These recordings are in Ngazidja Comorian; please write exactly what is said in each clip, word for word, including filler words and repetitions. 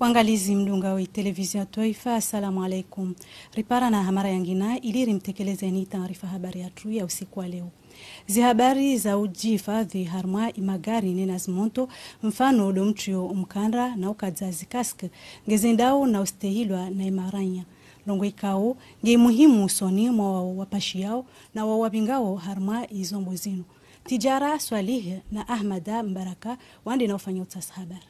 Wangalizi mdungao ye televizio ya twaifa, assalamu alaikum. Riparana ha mara yangina ili rimtekelezeni taarifa habari yatru ya usiku wa leo. Zihabari za udjihifadhwi harumwa ye magari nena zimonto, mfano ndo mtrio mkandra na ukadza zi casque, ngezendao na ustehilwa na ye maranya. Ndrongoo ikao nge muhimu usoni mwa wao wapashiyao na wao wapingao harumwa ye zombo zinu. Tijara Swalih na Ahmada Mbaraka wande na ufanya utsasa habari.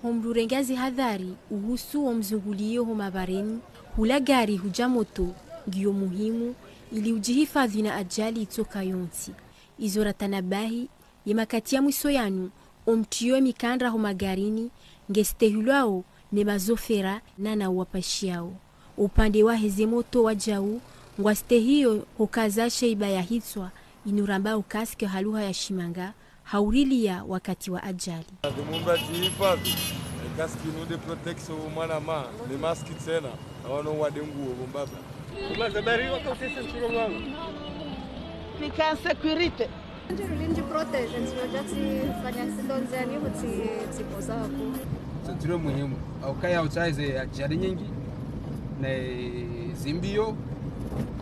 Ho mdru renga zihadhari uhusu wo mzunguliyo ho mabareni, hula gari hudja moto, ngiyo muhimu ili udjihifadhwi na ajali itsoka yontsi. Izo ratanabahi, ye makati ya mwiso yanu, o mtrio ye mikandra ho magarini, ngestehilwao ne mazofera nana wapashiyao. Upande wa heze moto wadjau, ngwastehiyo hukaza sheiba ya hitswa, inu rambao casque ha lugha ya shimanga, ha urilia wakati wa ajali. Nde mumba djihifadhwi, e casque inu nde protection wo mwana ma, ne maski tsena, awano wade nguo wo mbaba. Uma zabari waka usese nturo mwangu. Fica en sécurité. Ndjiri ndji protège, ndjiri djatsi fanya sindo ndzani, hutsi, tsi poza haku. Ceinture muhimu. Au kaya utsaize ajali nyingi, na zimbiyo,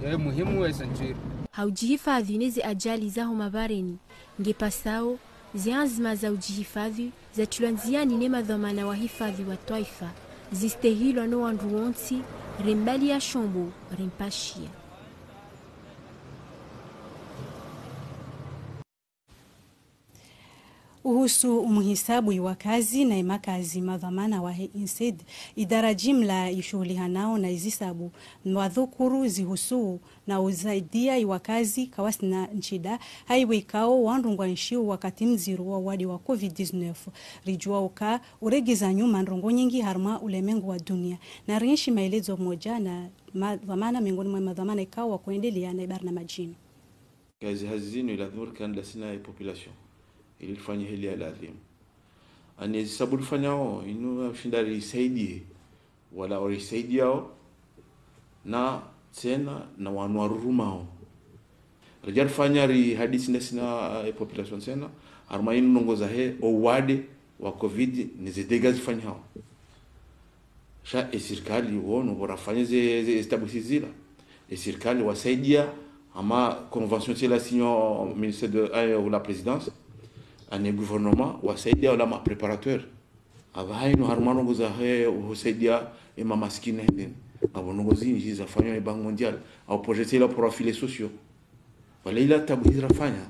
ya muhimu ya ceinture. Ha udjihifadhwi ne ze ajali za ho mabareni, ngepasao, ze anzima za udjihifadhwi, zatrilwa ndziani ne madhwamana wa hifadhwi wa twaifa, zistehilwa no wandru wontsi, rembali ya shombo, rempashia. Uhusu umuhisabu ye wakazi na ye makazi, madhwamana wahe INSEED, idara jimla ishuhulihanao na izisabu, mwadhukuru zihusu na uzaidia ye wakazi kawasina nshida, ha iwe ikao wandru ngwaenshio wakati mdziro wa wade wa covid dix-neuf. Rijua uka uregeza nyuma ndrongoo nyingi harumwa ulemengu wa dunia. Na rienshi maelezo moja na madhwamana, miongoni mwa madhwamana ikao wakoendelea na ibari na majini. Kazi hazi zinu ilazimu rikandila sina ye population, ili rifanye heli ya lazimu. Ani zisabu rifanyao, inu ya ushinda risaidie, wala orisaidiao, na tsena, na wanu warurumao. Rija rifanya ri hadisi nda sina, eh, population tsena, harumwa inu ndrongoo zahe, o wade wa covid, ne ze dégâts zifanyao. Sha e sirikali wono pvo rafanya ze, ze, ze tabu sizila. E sirikali wasaidia, hama convention tsila signé ministère de, eh, ou la présidence, ane gouvernement, wasaidia ola ma préparateur. Apvaha inu harumwa ndrongoo zahe, husaidia e mamasikini hindeni. Apvo ndrongoo zindji zafanywa e Banque Mondiale, au projet tsila pour filets sociaux. Wala ila tabu hizi rafanya,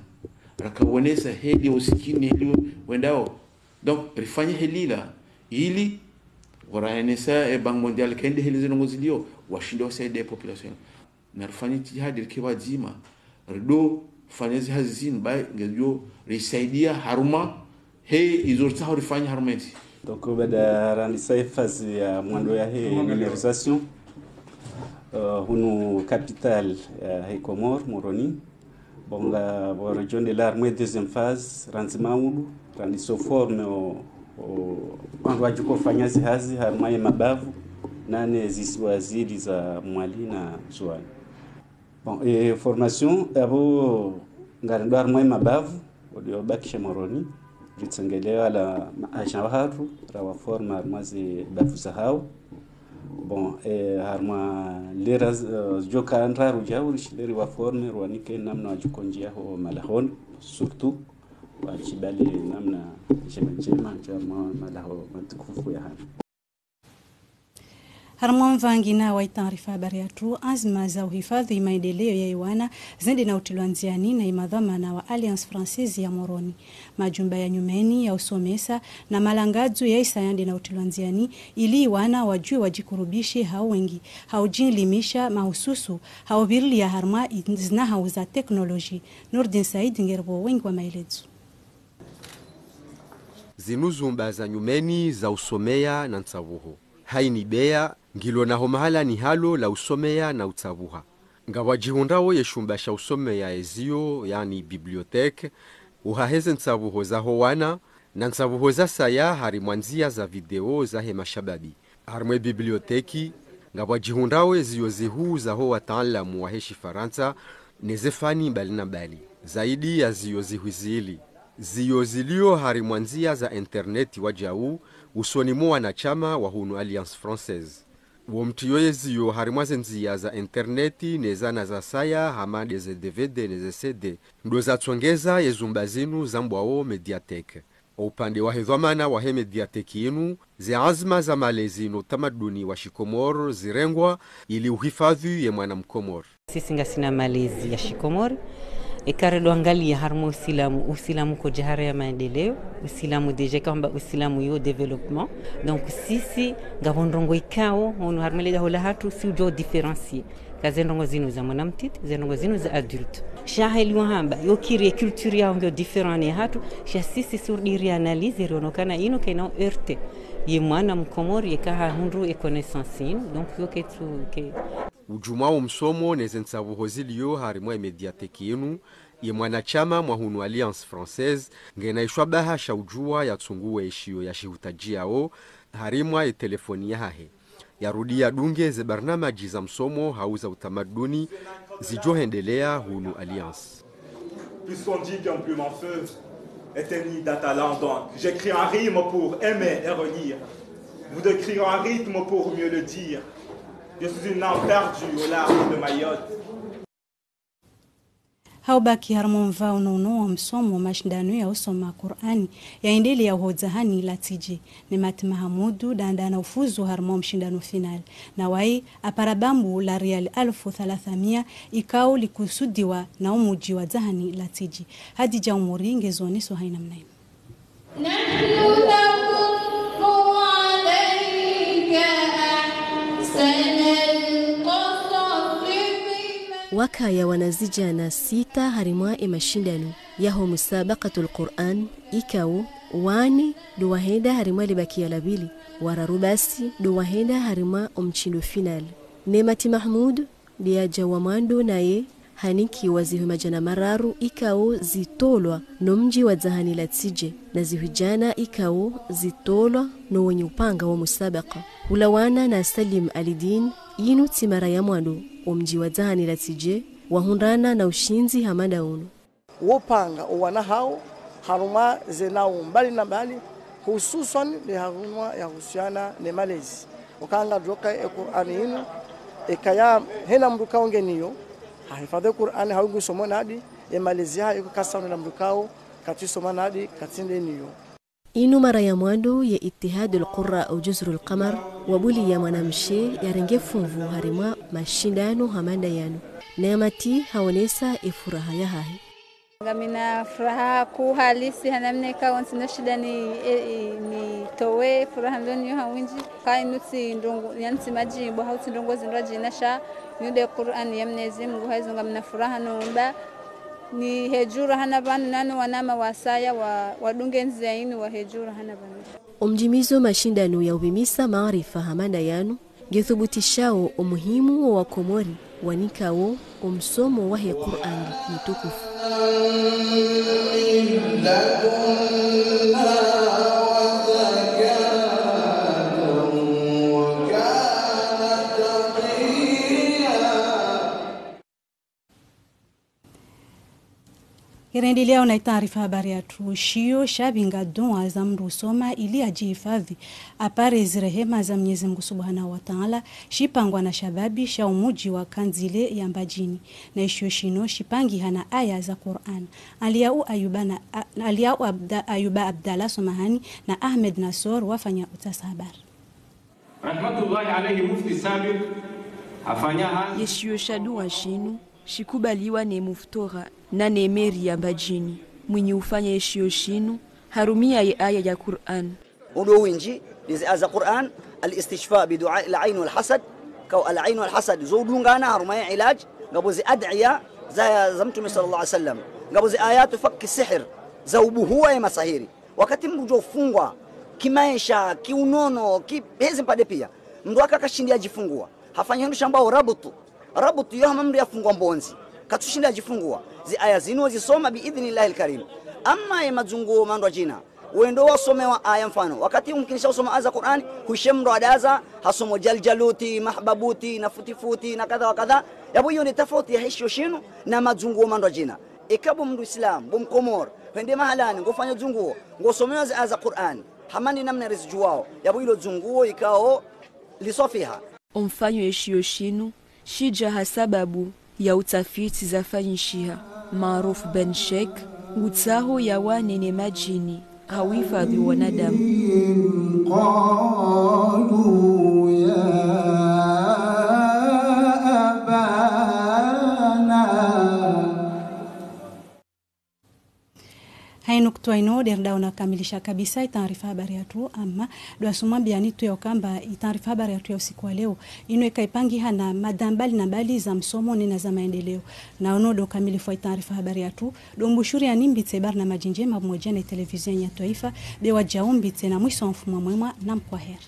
rakaonesa heli usikini heli wendao. Donc, rifanye heli la, ili, waraenesa e Banque Mondiale kende heli ze ndrongoo zilio, washinde wasaidie population. Na rifanye jitihadi rike wadzima, rido fanya zi hazi zinu, ba, ngejo risaidia harumwa, he, izo ritsaho rifanye harumwa entsi. Donc, baada randisa e phase ya mwando yahe numérisation, euh, hunu capitale yahe Comores, Moroni. Bon, nga, bon, région de l'armée, deuxième phase, randzi maudu, randisa o former o, o, wandru wadjoko fanya zi hazi, harumwa ye mabavu, nane zisiwa zili za Mwali na Ndzuwani. Bon, e, formation, apvo, ngarendo harumwa ye mabavu, odio bakishe Moroni, ritsengelewa la ma agent wahatru, rawaforma harumwa ze bavu zahao. Bon, eh, harumwa lera, eh, zidjoka ndraru djau, rishinde riwaforme, rwanike namna wadjokondjia ho malahoni, surtout, washibali namna ndjema ndjema, ndjema malaho matukufu ya hanu. Harumwa mvangina wa itaarifa habari yatru, anzima za uhifadhwi maendeleo ya iwana zende na utrilwa ndziani na imadhwamana wa Alliance Française ya Moroni. Majumba ya nyumeni ya usomesa na malangadzo ya isa yande na utrilwa ndziani, ili iwana wadjuwe wadjikurubishe hao wengi, hao djilimisha mahususu, hao virilia harumwa i-, zina hao za teknoloji. Nurdin Said ngeripvo wengi wa maelezo. Zinu zumba za nyumeni za usomeya na ntsavuho. Haini beya, ngilo naho mahala ni halo la usomeya na utsavuha. Ngapvwadjihundrawo ye shumba sha usomeya eziyo, yani bibliothèque, uhaheze ntsavuho zaho wana, na ntsavuho za saya harimwa ndzia za video zahe mashababi. Harimwa e bibliothèque, ngapvwadjihundrawo eziyo zihuu zaho wataalamu wahe shifarantsa, ne ze fani mbali na mbali. Zaidi ya ziyo zihwi zili. Ziyo zilio harimwa ndzia za internet wajau, usoni mwa wanashama wa hunu Alliance Française. Wo mtiyo ye ziyo harimwa ze ndzia za internet ne zana za saya hama nde ze D V D ne ze C D, ndo zatsongeza ye zumba zinu zambwao médiathèque. O upande wahe dhwamana wahe médiathèque inu, ze azma za malezi no utamaduni wa shikomori zirengwa ili uhifadhi ye mwana mkomori. Sisi ngasina malezi ya shikomori. Eka ridjo angalia harimwa usilamu, usilamu ko jahara ya maendeleo, usilamu déjà kamba usilamu yo développement. Donc sisi ngapvo ndrongo ikao, ono harimwa le daho lahatru, si udjo différencier. Ka ze ndrongo zinu za mwana mtiti, ze ndrongo zinu za adulte. Sha heli wahamba, yo kiri ye culture yao ngiyo différent ne hatru, sha sisi si urdiri analyse, riono kana inu kena heurter ye mwana mkomori, yeka hahundru ye connaissance inu, donc yo ketsu, ke, Ujumwa wo msomo ne ze ntsavuho zilio harimwa ye médiathèque inu, ye mwanashama mwa hunu Alliance Française, ngena ishwa bahasha ujua yatsungue eshiyo ya shihutajiao, harimwa ye telefoni yahahe. Yarudi yadunge ze barnamaji za msomo hau za utamaduni zidjo hendelea hunu Alliance. Puisqu'on dit qu'un plume en feu éteignit d'un talent, donc j'écris en rime pour aimer et relire. Vous décrire en rythme pour mieux le dire. Je suis une âme perdue au large de Mayotte. Haubaki harimwa omva unono wa msomo, mashindano ya usoma Kur'ani yaendelea ho dzahani la Tsidje. Nemat Mahamudu danda na ufuzu harimwa omshindano final. Na waye apara bambu la riali alfu thalathamia ikao likusudiwa na omuji wa dzahani la Tsidje. Hadidja Umuri ngezo oneso haina mna inu. نحن نقص عليك أحسن القصص بما Wakaya wanazidjana sita harimwa emashindano yaho musabaqatul Qur'an, ikao wane ndo wahenda harimwa lebakia la pvili, wararu basi ndo wahenda harimwa omshindo final. Nemat Mahamudu nde yadja wa mwando naye hanikiwa zihwi madjana mararu ikao zitolwa no mji wa dzahani la Tsidje, na zihwi djana ikao zitolwa no wenyi upanga wo musabaka. Hulawana na Salim Alidin, inu tsi mara ya mwando omji wa dzahani la Tsidje wahundrana na ushindzi hama nda unu. Wo upanga owana hao harumwa ze nau mbali na mbali, hususwani nde harumwa yahusiana ne malezi. Ukanga djoka e Kur'ani inu, ekaya hena mndru kao ngeniyo, hahifadhwi Kur'ani hau ngusomo nadi, e malezi yahe iko kasa hena mndru kao katsi soma nadi, katsi ndeniyo. Inu mara ya mwando ye Ittihadul Qurra au Juzrul Qamar wabuliya mwanamshe yarenge funvu harimwa mashindano hama nda yanu. Nemat haonesa efuraha yahahe. Ngamina furaha kuu halisi, hana mna ikao ntsina shinda ni, e, e, nitowe furaha ndoniyo ha windji. Ka inu tsi ndrongo, yani tsi madjimbo, hau tsi ndrongo zindrwadjina sha, inu nde Kur'ani ya Mnyezi Mungu, haizo ngamina furaha nomba nihedjura hana pvanu nano wanama wasaya wa, wadunge ndzia inu wahedjura hana pvanu. Omdjimizo mashindano ya upvimisa maarifa hama nda yanu, ngethubutishao omuhimu wo Wakomori wanikao omsomo wahe Kur'ani mtukufu. Irendelea na itaarifa habari yatru. Shiyo sha pvinga dua za mndru usoma ili adjihifadhwi apare zirehema za Mnyezi Mungu Subhanahu wa Ta'ala, shipangwa na shababi sha umuji wa Kanzile ya Mbadjini. Na ishiyo shino shipangiha na aya za Qur'an. Aliyau Ayuba na, a-, Aliyau Abda-, Ayuba Abdallah, somahani, na Ahmed Nassor wafanya utasa habari. Rahmatullahi alayhi, mufti sabiq, hafanya ha- Yeshiyo sha dua shinu shikubaliwa ne muftora na ne meri ya Mbadjini. Mwinyi ufanya yeshiyo shinu harumia ye aya ya Qur'an. Undo windji, ni ze aya za Qur'an, al-istishfa bi du'a al-ain wal-hasad, kau al-ain wal-hasad zo udungana harumwa ye ilaj, ngapvo ze ad'iya za, za Mtume sallallahu alayhi wasallam, ngapvo ze ayatu fakki sihir, za ubuhua ye masahiri. Wakati mndru udjo fungwa, kimaesha, kiunono, ki, hezi mpade pia. Mndru aka kashindi yadjifungua. Hafanya hindru shambwao rabutu. Rabutu yo hama mndru yafungwa mbondzi. Katsushindi yadjifungua. Zi aya zinu zisoma bi idhnillahi al-karim. Amma ye madzunguo mandrwadjina, wendo wasomewa aya mfano. Wakati umkinisha usoma aya za Qur'ani, hwishe mndru adaza, hasomo jaljaluti, mahbabuti, na futifuti, na kadha wa kadha. Yapvo iyo nde tafauti ya heshiyo shinu na madzunguo mandrwadjina. Eka bo mndru Islam, bo Mkomori, hwende mahalani, ngofanya dzunguo, ngosomewa ze aya za Qur'an, hama ni namna rizidjuwao, yapvo ilo dzunguo ikao liswafiha. Omfanyo eshiyo shinu, shidja ha sababu ya utafiti zafanyishiha. Maruf Ben Sheikh, ngutsaho yawane ne madjini, ha uhifadhwi wanadamu. قالوا يا أبانا. Hayi nukutwa inu, ndo ridao nakamilisha kabisa itaarifa habari yatru, ama ndo asumwambiani tu ya ukamba itaarifa habari yatru ya usiku wa leo inu eka ipangiha na mada mbali na mbali za msomo nena za maendeleo. Na unu ndo ukamilifu wa itaarifa habari yatru, ndo mbushuriyani mbitse barnamaji ndjema pvamwedja ne televizio ya twaifa, be wadjau mbitse na mwiso wa mfumo mwema na mkwaheri.